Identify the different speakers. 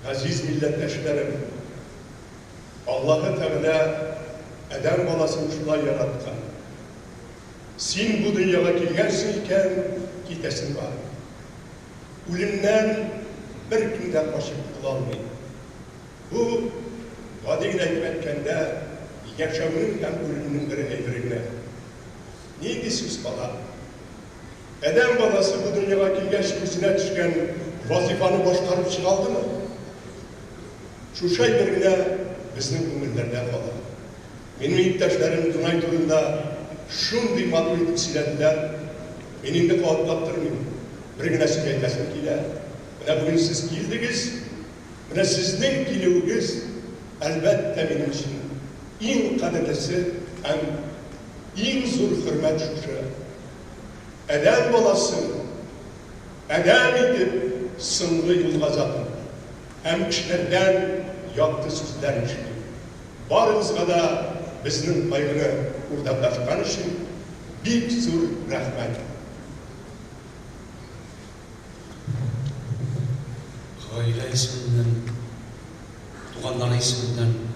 Speaker 1: Газиз милләттәшләрем! Аллаһы Тәгалә адәм баласын шулай яраткан. Син бу дөньяга килгәнсең икән, китәсең бар. Үлемнән беркем дә качып котыла алмый. Бу, гади генә итеп әйткәндә, яшәүнең һәм үлемнең бер әйбере генә. Нинди сүз кала? Адәм баласы бу дөньяга килгәч үзенә төшкән вазыйфаны башкарып чыга алдымы? Шушы әйбер генә безнең күңелләрдә кала. Минем иптәшләрем Дунай турында шундый матур итеп сөйләделәр, мин инде кабатлап тормыйм. Бер генә сүз әйтәсем килә, менә бүген сез килдегез, менә сезнең килүегез, әлбәттә, минем өчен иң кадерлесе һәм иң зур хөрмәт шушы. Адәм баласын адәм итеп соңгы юлга озату һәм кешеләрдән якты сүзләр ишетү. Барыгызга да безнең кайгыны уртаклашкан өчен бик зур рәхмәт.
Speaker 2: Гаилә исеменнән, туганнары исеменнән.